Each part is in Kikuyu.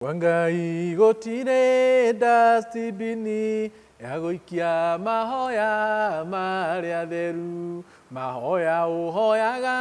Kwa Ngai gũtirĩ dustbin ya gũikia mahoya marĩa theru. Mahoya ũhoyaga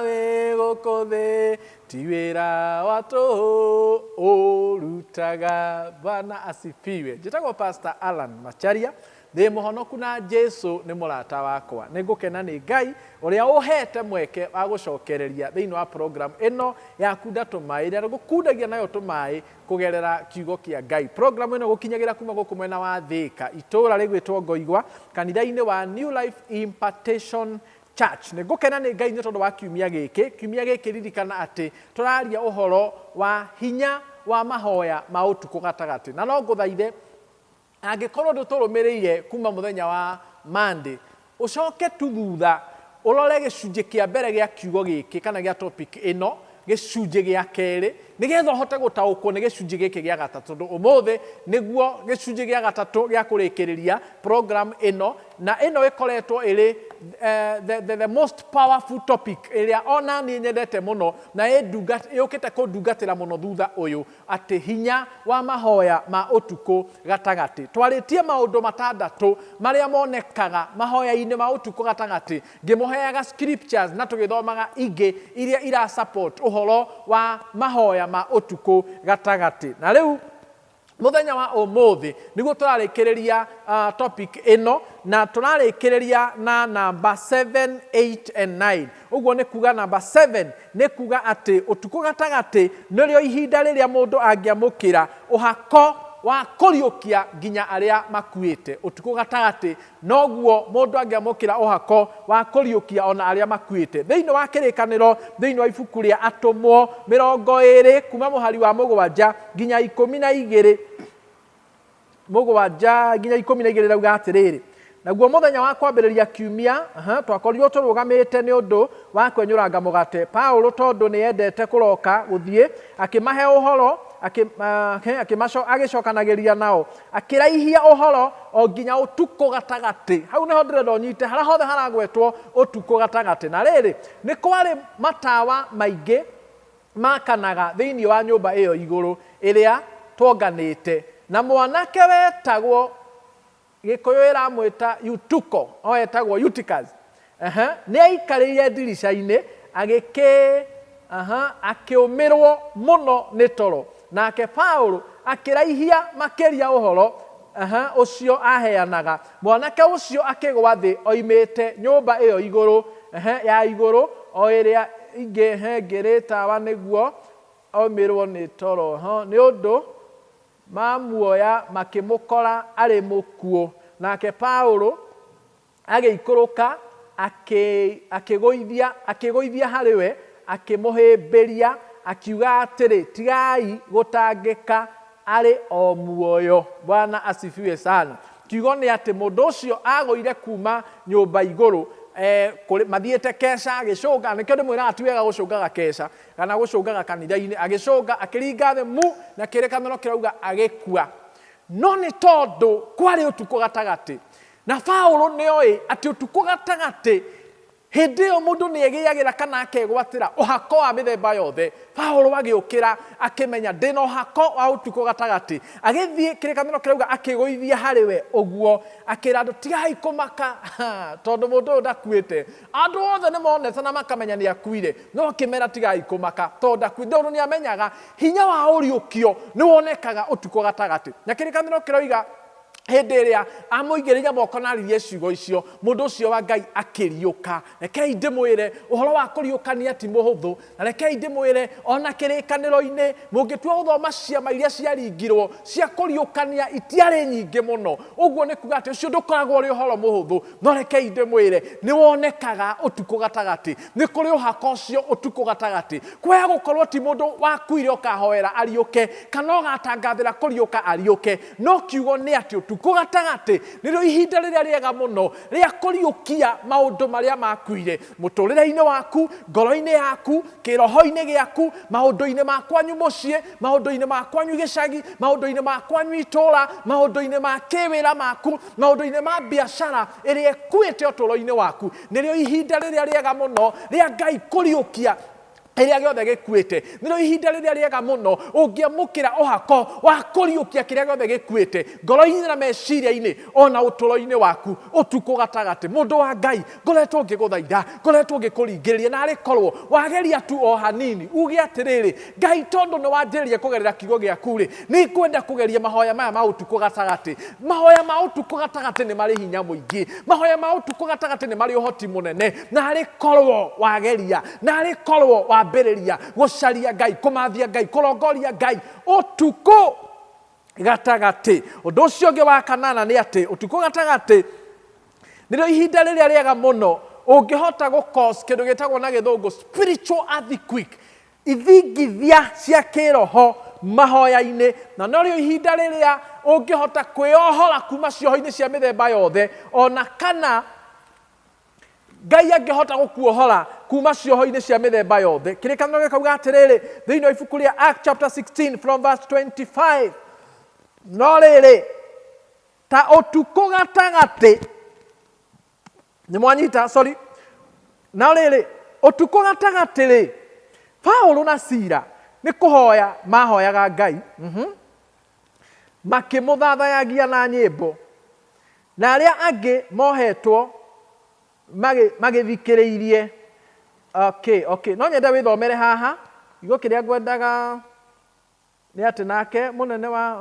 wĩ gũkũ thĩ ti wĩra wa tũhũ ũrutaga. Bwana asifiwe. Njĩtagwo Pastor Allan Macharia. Ndĩ mũhonoku na Jesu nĩ mũrata wakwa. Nĩ ngũkena nĩ Ngai ũrĩa ũhete mweke wa gũcokereria thĩinĩ wa program ĩno ya Kunda Tũmaĩ, ĩrĩa ngũkundagia nayo tũmaĩ kũgerera kiugo kĩa Ngai. Program ĩno gũkinyagĩra kuma gũkũ mwena wa Thĩka, itũũra rĩgwĩtwo Ngoigwa, kanitha-inĩ wa New Life Impartation Church. Nĩ ngũkena nĩ Ngai nĩ tondũ wa kiumia gĩkĩ. Kiumia gĩkĩ ririkana atĩ tũraria ũhoro wa hinya wa mahoya ma ũtukũ gatagatĩ. Na no ngũthaithe Angĩkorwo ndũtũrũmĩrĩire kuma mũthenya wa Monday, ũcoke tu thutha ũrore gĩcunjĩ kĩa mbere gĩa kiugo gĩkĩ kana gĩa topic ĩno, gĩcunjĩ gĩa kerĩ, nĩgetha ũhote gũtaũkwo nĩ gĩcunjĩ gĩkĩ gĩa gatatũ, tondũ ũmũthĩ nĩguo gĩcunjĩ gĩa gatatũ gĩa kũrĩkĩrĩria program ĩno, na ĩno ĩkoretwo ĩrĩ the most powerful topic ĩrĩa ona niĩ nyendete mũno na yũkĩte kũndungatĩra mũno thutha ũyũ. Atĩ hinya wa mahoya ma ũtukũ gatagatĩ. Twarĩtie maũndũ matandatũ marĩa monekaga mahoya-inĩ ma ũtukũ gatagatĩ, ngĩmũheaga scriptures na tũgĩthomaga ingĩ iria ira support ũhoro wa mahoya ma ũtukũ gatagatĩ. Na rĩu mũthenya wa ũmũthĩ nĩguo tũrarĩkĩrĩria topic ĩno, na tũrarĩkĩrĩria na namba 7, 8 and 9. Ũguo nĩ kuga namba 7 nĩ kuga atĩ ũtukũ gatagatĩ nĩrĩo ihinda rĩrĩa mũndũ angĩamũkĩra ũhako wa kũriũkia nginya arĩa makuĩte. Ũtukũ gatagatĩ noguo mũndũ angĩamũkĩra ũhako wa kũriũkia ona arĩa makuĩte. Thĩinĩ wa Kĩrĩkanĩro, thĩinĩ wa ibuku rĩa Atũmwo 20 kuma mũhari wa 7 nginya 12, 7 nginya 12 rauga atĩrĩrĩ, naguo mũthenya wa kwambĩrĩria kiumia, aha, twakorirwo tũrũgamĩte nĩ ũndũ wa kwenyũranga mũgate. Paulo tondũ nĩ endete kũroka gũthiĩ, akĩmahe ũhoro, agĩcokanagĩria nao, akĩraihia ũhoro o nginya ũtukũ gatagatĩ. Hau nĩho ndĩrenda ũnyite, harĩa hothe haragwetwo ũtukũ gatagatĩ. Na rĩrĩ, nĩ kwarĩ matawa maingĩ makanaga thĩinĩ wa nyũmba ĩyo igũrũ ĩrĩa twonganĩte, na mwanake wetagwo Gĩkũyũ ĩramwĩta Yutuko, o etagwo Eutychus, nĩ aikarĩire ndirica-inĩ, akĩũmĩrwo mũno nĩ toro. Nake Paũlũ akĩraihia makĩria ũhoro ũcio aaheanaga. Mwanake ũcio akĩgwa thĩ oimĩte nyũmba ĩyo igũrũ, ya igũrũ, o ĩrĩa ĩngĩ ngĩrĩ tawa nĩguo omĩrwo nĩ toro, nĩ ũndũ Maamuoya makĩmũkora arĩ mũkuũ. Nake Paũlũ agĩikũrũka, akĩĩgũithia harĩ we, akĩmũhĩmbĩria, akiuga atĩrĩ, Tigai gũtangĩka, arĩ o muoyo. Bwana asifiwe sana. Kiugo nĩ atĩ mũndũ ũcio agũire kuma nyũmba igũrũ, mathiĩte keca agĩcũnga, nĩkĩo ndĩmwĩraga ti wega gũcũngaga keca, kana gũcũngaga kanitha-inĩ, agĩcũnga akĩringa thĩ mu, na kĩrĩkanĩro kĩrauga agĩkua. No nĩ tondũ kwarĩ ũtukũ gatagatĩ, na Paũlũ nĩoĩ atĩ ũtukũ gatagatĩ hĩndĩ ĩyo mũndũ nĩegĩagĩra kana akegwatĩra ũhako wa mĩthemba yothe. Paũlũ agĩũkĩra akĩmenya ndĩna ũhako wa ũtukũ gatagatĩ, agĩthiĩ, kĩrĩkanĩro kĩrauga akĩgũithia harĩ we ũguo, akĩra andũ tigai kũmaka, tondũ mũndũ ũyũ ndakuĩte. Andũ othe nĩ monete na makamenya nĩ akuire, no akĩmera tigai kũmaka tondũ ndakuĩte, tondũ nĩ amenyaga hinya wa ũriũkio nĩ wonekaga ũtukũ gatagatĩ. Na kĩrĩkanĩro kĩroiga hĩndĩ ĩrĩa amũigĩrĩire moko na aririe ciugo icio, mũndũ ũcio wa Ngai akĩriũka. Rekei ndĩmwĩre, ũhoro wa kũriũkania ti mũhũthũ. Na rekei ndĩmwĩre, o na kĩrĩkanĩro-inĩ, mũngĩtua gũthoma ciama iria ciaringirwo cia kũriũkania itiarĩ nyingĩ mũno. Ũguo nĩ kuga atĩ ũcio ndũkoragwo ũrĩ ũhoro mũhũthũ. No rekei ndĩmwĩre, nĩ wonekaga ũtukũ gatagatĩ. Nĩ kũrĩ ũhaka ũcio ũtukũ gatagatĩ. Kwaya gũkorwo ti mũndũ wakuire ũkahoera ariũke, kana ũgatangathĩra kũriũka ariũke. No kiugo nĩ atĩ ũtukũ gatagatĩ nĩrĩo ihinda rĩrĩa rĩega mũno rĩa kũriũkia maũndũ marĩa makuire mũtũrĩre-inĩ waku, ngoro-inĩ yaku, kĩroho-inĩ gĩaku, maũndũ-inĩ ma kwanyu mũciĩ, maũndũ-inĩ ma kwanyu gĩcagi, maũndũ-inĩ ma kwanyu itũũra, maũndũ-inĩ ma kĩwĩra maku, maũndũ-inĩ ma biacara ĩrĩa ĩkuĩte ũtũũro-inĩ waku. Nĩrĩo ihinda rĩrĩa rĩega mũno rĩa Ngai kũriũkia Kĩrĩa gĩothe gĩkuĩte. Nĩrĩo ihinda rĩrĩa rĩega mũno ũngĩamũkĩra ũhako wa kũriũkia kĩrĩa gĩothe gĩkuĩte ngoro-inĩ na meciria-inĩ ona ũtũro-inĩ waku ũtukũ gatagatĩ. Mũndũ wa Ngai, ngoretwo ngĩgũthaitha, ngoretwo ngĩkũringĩrĩria, na arĩ korwo wageria tu o hanini uge atĩrĩrĩ, Ngai, tondũ nĩ wanjĩrĩria kũgerera kiugo gĩaku-rĩ, nĩ ngwenda kũgeria mahoya maya ma ũtukũ gatagatĩ. Mahoya ma ũtukũ gatagatĩ nĩ marĩ hinya mũingĩ. Mahoya ma ũtukũ gatagatĩ nĩ marĩ ũhoti mũnene. Na arĩ korwo wageria, na arĩ korwo wambĩrĩria gũcaria Ngai, kũmathia Ngai, kũrongoria Ngai ũtukũ gatagatĩ. Ũndũ ũcio ũngĩ wa kanana nĩ atĩ ũtukũ gatagatĩ nĩrĩo ihinda rĩrĩa rĩega mũno ũngĩhota gũ cause kĩndũ gĩtagwo na gĩthũngũ spiritual earthquake, ithingithia cia kĩroho mahoya-inĩ, na norĩo ihinda rĩrĩa ũngĩhota kwĩohora kuma cioho-inĩ cia mĩthemba yothe, ona kana Ngai angĩhota gũkuohora kuma cioho-inĩ cia mĩthemba yothe. Kĩrĩkanĩro gĩkauga atĩrĩrĩ thĩinĩ wa ibuku rĩa Acts chapter 16 from verse 25, no rĩrĩ, ta ũtukũ gatagatĩ, nĩ mwanyita, sorry, no rĩrĩ, ũtukũ gatagatĩ rĩ, Paulo na Sila nĩ kũhoya mahoyaga Ngai, makĩmũthathayagia na nyĩmbo, na arĩa angĩ mohetwo magĩthikĩrĩirie. Okay, okay. No nyende wĩthomere haha kiugo kĩrĩa ngwendaga nĩ atĩ nake mũnene wa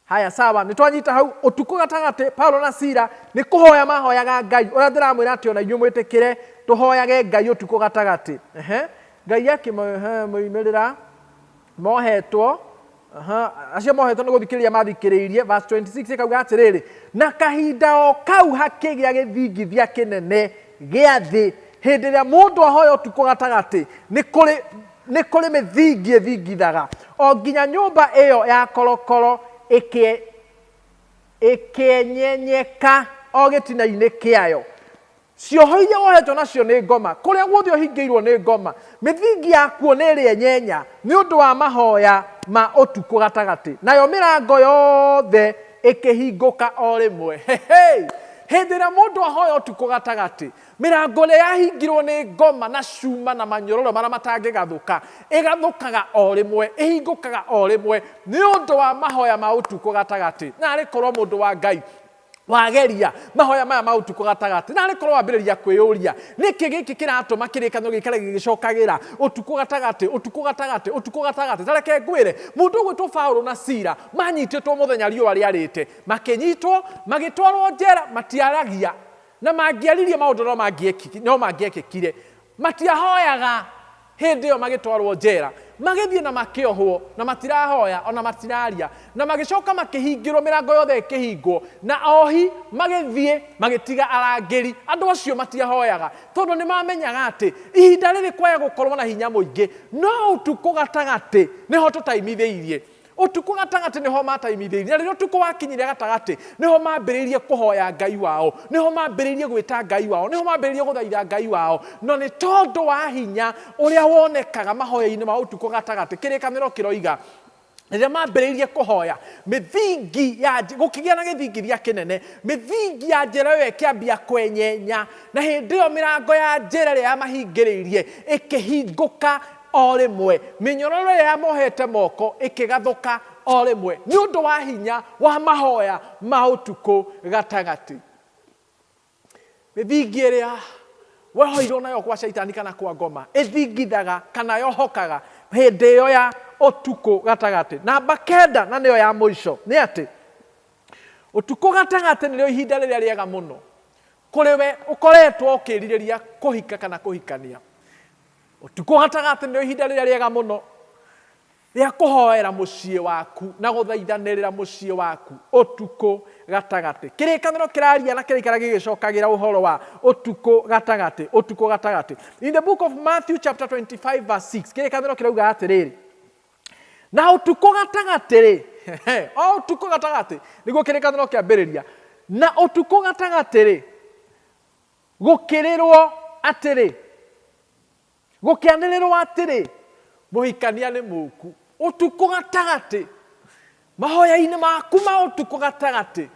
Haya, sawa, nĩ twanyita hau. Ũtukũ gatagatĩ Paulo na Sila nĩ kũhoya mahoyaga Ngai, ũrĩa ndĩramwĩra atĩ ona inyuĩ mwĩtĩkĩre tũhoyage Ngai ũtukũ gatagatĩ. Ehe. Ngai akĩmoimĩrĩra mohetwo. Aha, acio mohetwo nĩ gũthikĩrĩria mathikĩrĩirie. Verse 26 ĩkauga atĩrĩrĩ, na kahinda o kau hakĩgĩa gĩthingithia kĩnene gĩa thĩ. Hĩndĩ ĩrĩa mũndũ ahoya ũtukũ gatagatĩ, nĩ kũrĩ mĩthingi ĩthingithaga, o nginya nyũmba ĩyo ya korokoro ĩkĩenyenyeka o gĩtina-inĩ kĩayo. Cioho iria wohetwo nacio nĩ ngoma, kũrĩa guothe ũhingĩirwo nĩ ngoma, mĩthingi yakuo nĩ ĩrĩenyenya nĩ ũndũ wa mahoya ma ũtukũ gatagatĩ, nayo mĩrango yothe ĩkĩhingũka o rĩmwe. Hehei! Hĩndĩ ĩrĩa mũndũ ahoya ũtukũ gatagatĩ, mĩrango ĩrĩa yahingirwo nĩ ngoma na cuma na manyororo marĩa matangĩgathũka, ĩgathũkaga o rĩmwe, ĩhingũkaga o rĩmwe nĩ ũndũ wa mahoya ma ũtukũ gatagatĩ. Na arĩ korwo mũndũ wa Ngai wageria mahoya maya ma ũtukũ gatagatĩ, na arĩ korwo wambĩrĩria kwĩyũria nĩkĩ gĩkĩ kĩratũma kĩrĩkanĩro gĩikare gĩgĩcokagĩra ũtukũ gatagatĩ, ũtukũ gatagatĩ, ũtukũ gatagatĩ. Ta reke ngwĩre, mũndũ ũgwĩtwo Paulo na Sila manyitĩtwo mũthenya riũa rĩarĩte, makĩnyitwo magĩtwarwo njera, matiaragia, na mangĩaririe maũndũ no mangĩekĩkire. Matiahoyaga hĩndĩ ĩyo magĩtwarwo njera, magĩthiĩ na makĩohwo, na matirahoya ona matiraria, na magĩcoka makĩhingĩrwo, mĩrango yothe ĩkĩhingwo, na ohi magĩthiĩ magĩtiga arangĩri. Andũ acio matiahoyaga tondũ nĩ mamenyaga atĩ ihinda rĩrĩ kwaya gũkorwo na hinya mũingĩ, no ũtukũ gatagatĩ nĩho tũtaimithĩirie. Ũtukũ gatagatĩ nĩho mataimithĩirie. Na rĩrĩa ũtukũ wakinyire gatagatĩ, nĩho mambĩrĩirie kũhoya Ngai wao, nĩho mambĩrĩirie gwĩta Ngai wao, nĩho mambĩrĩirie gũthaitha Ngai wao. Na nĩ tondũ wa hinya ũrĩa wonekaga mahoya-inĩ ma ũtukũ gatagatĩ, kĩrĩkanĩro kĩroiga, rĩrĩa mambĩrĩirie kũhoya, mĩthingi ya gũkĩgĩa na gĩthingithia kĩnene, mĩthingi ya njera ĩyo ĩkĩambia kwenyenya, na hĩndĩ ĩyo mĩrango ya njera ĩrĩa yamahingĩrĩirie ĩkĩhingũka o rĩmwe, mĩnyororo ĩrĩa yamohete moko ĩkĩgathũka o rĩmwe, nĩ ũndũ wa hinya wa mahoya ma ũtukũ gatagatĩ. Mĩthingi ĩrĩa wohoirwo nayo kwa Shaitani kana kwa ngoma ĩthingithaga kana yohokaga hĩndĩ ĩyo ya ũtukũ gatagatĩ. Namba 9, na nĩyo ya mũico, nĩ atĩ ũtukũ gatagatĩ nĩrĩo ihinda rĩrĩa rĩega mũno kũrĩ we ũkoretwo ũkĩrirĩria kũhika kana kũhikania. Ũtukũ gatagatĩ nĩrĩo ihinda rĩrĩa rĩega mũno rĩa kũhoera mũciĩ waku na gũthaithanĩrĩra mũciĩ waku ũtukũ gatagatĩ. Kĩrĩkanĩro kĩraria na kĩraikara gĩgĩcokagĩra ũhoro wa ũtukũ gatagatĩ, ũtukũ gatagatĩ. In the book of Matthew chapter 25 verse 6, kĩrĩkanĩro kĩrauga atĩrĩrĩ, na ũtukũ gatagatĩ rĩ, o ũtukũ gatagatĩ nĩguo kĩrĩkanĩro kĩambĩrĩria, na ũtukũ gatagatĩ rĩ, gũkĩrĩrwo atĩrĩ, gũkĩanĩrĩrwo atĩrĩ, mũhikania nĩ mũku. Ũtukũ gatagatĩ, mahoya-inĩ maku ma ũtukũ gatagatĩ,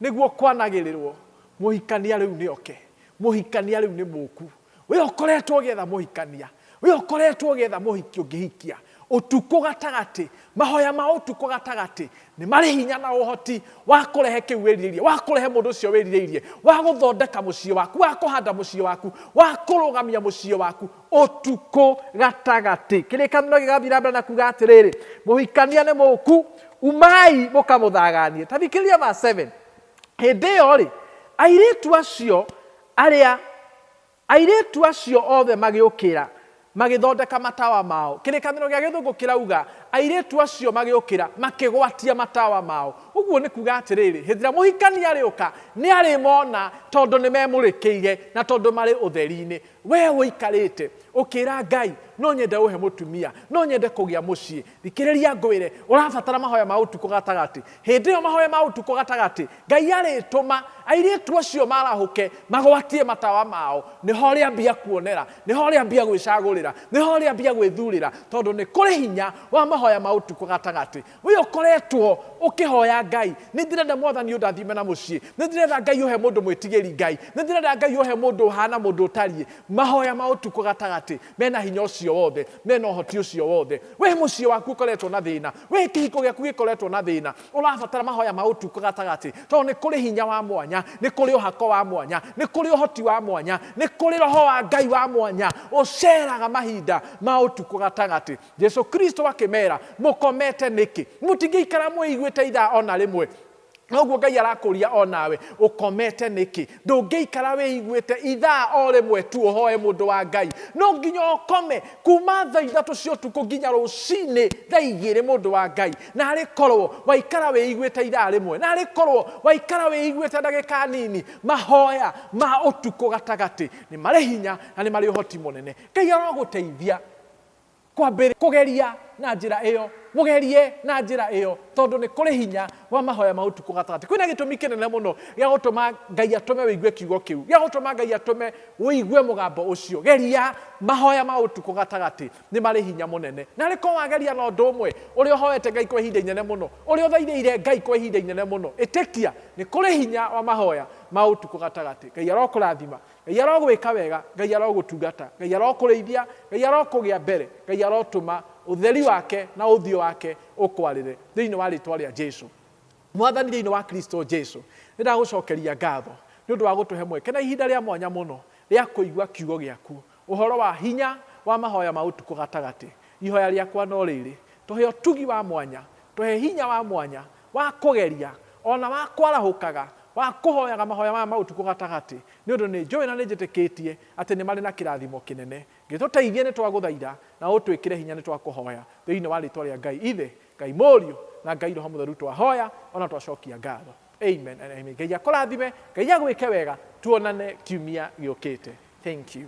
nĩguo kwanagĩrĩrwo, mũhikania rĩu nĩ oke, mũhikania rĩu nĩ mũku. We ũkoretwo ũgĩetha mũhikania, We ũkoretwo ũgĩetha mũhiki ũngĩhikia ũtukũ gatagatĩ, mahoya ma ũtukũ gatagatĩ nĩ marĩ hinya na ũhoti wa kũrehe kĩu wĩrirĩirie, wa kũrehe mũndũ ũcio wĩrirĩirie, wa gũthondeka mũciĩ waku, wa kũhanda mũciĩ waku, wa kũrũgamia mũciĩ waku ũtukũ gatagatĩ. Kĩrĩkanĩro gĩgathiĩ na mbere na kuga atĩrĩrĩ, mũhikania nĩ mũũku, umai mũkamũthaganie. Ta thikĩrĩria verse 7. Hĩndĩ ĩyo rĩ, airĩtu acio arĩa Airĩtu acio othe magĩũkĩra, magĩthondeka matawa mao. Kĩrĩkanĩro gĩa Gĩthũngũ kĩrauga, airĩtu acio magĩũkĩra, makĩgwatia matawa mao. Ũguo nĩ kuga atĩrĩrĩ, hĩndĩ ĩrĩa mũhikania arĩũka, nĩ arĩmona tondũ nĩ memũrĩkĩire na tondũ marĩ ũtheri-inĩ. Wee ũikarĩte ũkĩra Ngai, no nyende ũhe mũtumia, no nyende kũgĩa mũciĩ. Thikĩrĩria ngwĩre, ũrabatara mahoya ma ũtukũ gatagatĩ. Hĩndĩ ĩyo mahoya ma ũtukũ gatagatĩ, Ngai arĩtũma airĩtu acio marahũke magwatie matawa mao. Nĩho ũrĩambia kuonera, nĩho ũrĩambia gwĩcagũrĩra, nĩho ũrĩambia gwĩthurĩra, tondũ nĩ kũrĩ hinya wa mahoya ma ũtukũ gatagatĩ. We ũkoretwo ũkĩhoya Ngai, nĩ ndĩrenda Mwathani ũndathime na mũciĩ, nĩ ndĩrenda Ngai ũhe mũndũ mwĩtigĩri Ngai, nĩ ndĩrenda Ngai ũhe mũndũ ũhana mũndũ ũtariĩ. Mahoya ma ũtukũ gatagatĩ mena hinya ũcio wothe, mena ũhoti ũcio wothe. We mũciĩ waku ũkoretwo na thĩna, we kĩhiko gĩaku gĩkoretwo na thĩna, ũrabatara mahoya ma ũtukũ gatagatĩ, tondũ nĩ kũrĩ hinya wa mwanya, nĩ kũrĩ ũhako wa mwanya, nĩ kũrĩ ũhoti wa mwanya, nĩ kũrĩ roho wa Ngai wa mwanya ũceraga mahinda ma ũtukũ gatagatĩ. Jesu Kristo akĩmera, mũkomete nĩkĩ? Mũtingĩikara mwĩiguĩte ithaa ona rĩmwe. Noguo Ngai arakũria o nawe, ũkomete nĩkĩ? Ndũngĩikara wĩiguĩte ithaa o rĩmwe tu ũhoe mũndũ wa Ngai. No nginya ũkome kuma thaa ithatũ cia ũtukũ nginya rũcinĩ thaa igĩrĩ mũndũ wa Ngai. Narĩ korwo waikara wĩiguĩte ithaa rĩmwe, narĩ korwo waikara wĩiguĩte ndagĩka nini. Mahoya ma ũtukũ gatagatĩ nĩ marĩ hinya na nĩ marĩ ũhoti mũnene. Ngai arogũteithia kwambĩrĩria kũgeria na njĩra ĩyo, mũgerie na njĩra ĩyo, tondũ nĩ kũrĩ hinya wa mahoya ma ũtukũ gatagatĩ. Kwĩna gĩtũmi kĩnene mũno gĩa gũtũma Ngai atũme ũigue kiugo kĩu, gĩa gũtũma Ngai atũme ũigue mũgambo ũcio. Geria mahoya ma ũtukũ gatagatĩ, nĩ marĩ hinya mũnene. Na arĩ korwo wageria na ũndũ ũmwe, ũrĩa ũhoete Ngai kwa ihinda inene mũno, ũrĩa ũthaithĩire Ngai kwa ihinda inene mũno, ĩtĩkia nĩ kũrĩ hinya wa mahoya ma ũtukũ gatagatĩ. Ngai arokũrathima. Ngai arogwĩka wega, Ngai arogũtungata, Ngai arokũrĩithia, Ngai arokũgĩa mbere, Ngai arotũma ũtheri wake na ũthiũ wake ũkwarĩre thĩinĩ wa rĩtwa rĩa Jesu. Mwathani, thĩinĩ wa Kristo Jesu, nĩ ndagũcokeria ngatho nĩ ũndũ wa gũtũhe mweke na ihinda rĩa mwanya mũno rĩa kũigua kiugo gĩaku, ũhoro wa hinya wa mahoya ma ũtukũ gatagatĩ. Ihoya rĩakwa no rĩrĩ, tũhe ũtugi wa mwanya, tũhe hinya wa mwanya wa kũgeria o na wa kwarahũkaga, wa kũhoyaga mahoya maya ma ũtukũ gatagatĩ, nĩ ũndũ nĩ njũĩ na nĩ njĩtĩkĩtie atĩ nĩ marĩ na kĩrathimo kĩnene. Gĩtũteithie nĩ twagũthaitha, na ũtwĩkĩre hinya nĩ twakũhoya. Thĩinĩ wa rĩtwa rĩa Ngai Ithe, Ngai Mũriũ, na Ngai Roho Mũtheru twahoya, o na twacokia ngatho. Amen and amen. Ngai akũrathime, Ngai agwĩke wega, tuonane kiumia gĩũkĩte. Thank you.